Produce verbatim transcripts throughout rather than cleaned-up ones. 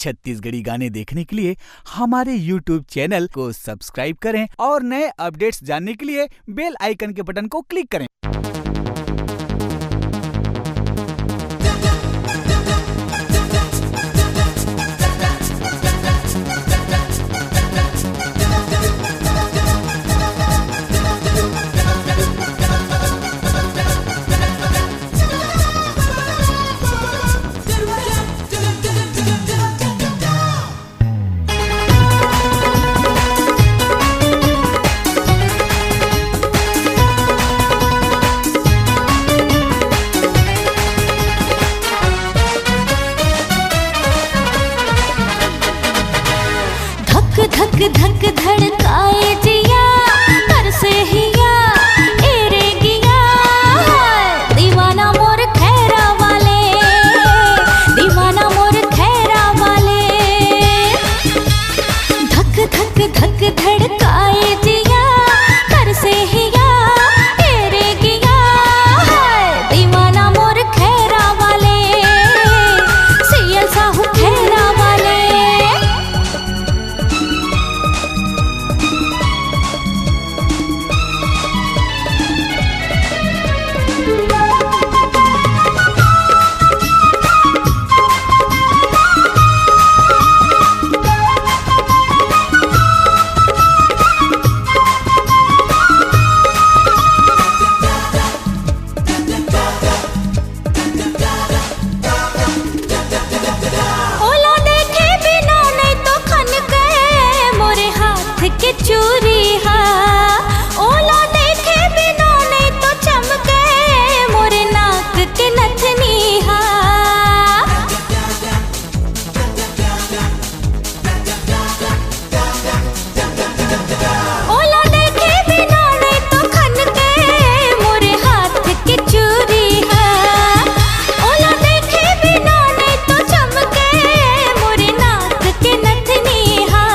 छत्तीसगढ़ी गाने देखने के लिए हमारे YouTube चैनल को सब्सक्राइब करें और नए अपडेट्स जानने के लिए बेल आइकन के बटन को क्लिक करें। धक धक धक धड़काए जिया, तरसे हिया, ए रे गिया। हाय, दीवाना मोर खैरा वाले, दीवाना मोर खैरा वाले। धक धक धक धड़काए जिया, तरसे हिया, ए रे गिया। हाय, दीवाना मोर खैरा वाले, सीएल साहू खैरा वाले। ओला देखे बिना नहीं तो खनके मोरे हाथ के चूरी हा। ओला देखे बिना नहीं तो चमके मोरे नाक के नथनी हा। ओला देखे बिना नहीं तो खनके मोरे हाथ के चूरी हा। ओला देखे बिना नहीं तो चमके मोरे नाक के नथनी हा।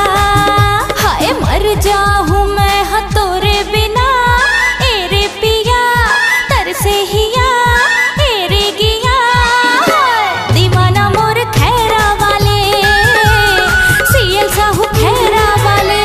हाय मर जाहूं मैं हा तोरे बिना, ए रे पिया, तरसे हिया, ए रे गिया। दीवाना मोर खैरा वाले, सीएल साहू खैरा वाले।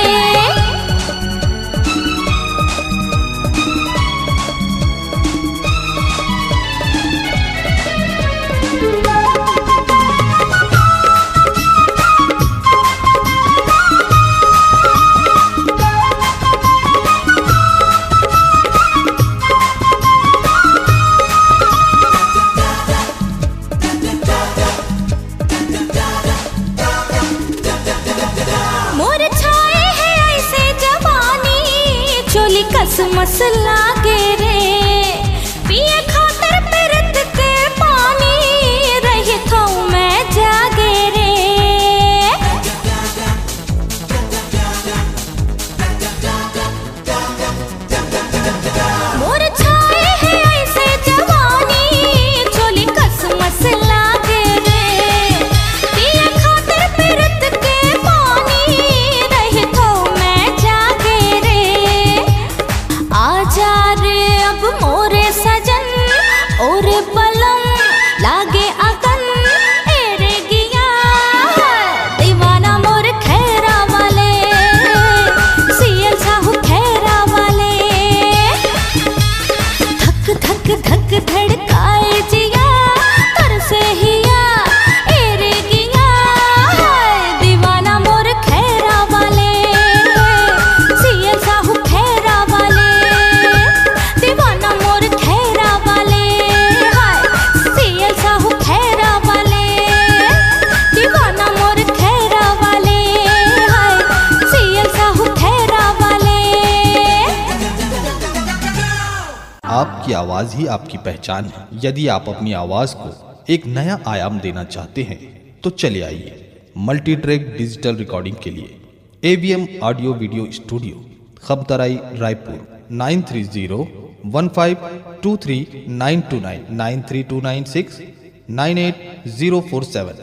मोर छाए है ऐसे जवानी, चोली कसमस लागे रे। पिए खातिर पिरत के पानी, रही थऊ मैं जागे रे। मोर छाए है ऐसे जवानी, चोली कसमस लागे रे। पिए खातिर पिरत के पानी, रही थऊ मैं जागे रे। आजा रे अब मोरे सजन, ओरे बलम लागे अगन, ए रे गिया। दीवाना मोर खैरा वाले, सीएल साहू खैरा वाले। धक धक धक धड़काए जिया, तरसे हिया, ए रे गिया। हाय दीवाना मोर खैरा वाले, सीएल साहू खैरा वाले। दीवाना मोर खैरा वाले, हाय सीएल साहू खैरा वाले। दीवाना मोर खैरा वाले, हाय सीएल साहू खैरा वाले। आपकी आवाज ही आपकी पहचान है। यदि आप अपनी आवाज को एक नया आयाम देना चाहते हैं तो चले आइए मल्टी ट्रैक डिजिटल रिकॉर्डिंग के लिए AVM audio video studio, Khamtarai, Raipur. Nine three zero one five two three nine two nine, nine three two nine six nine eight zero four seven।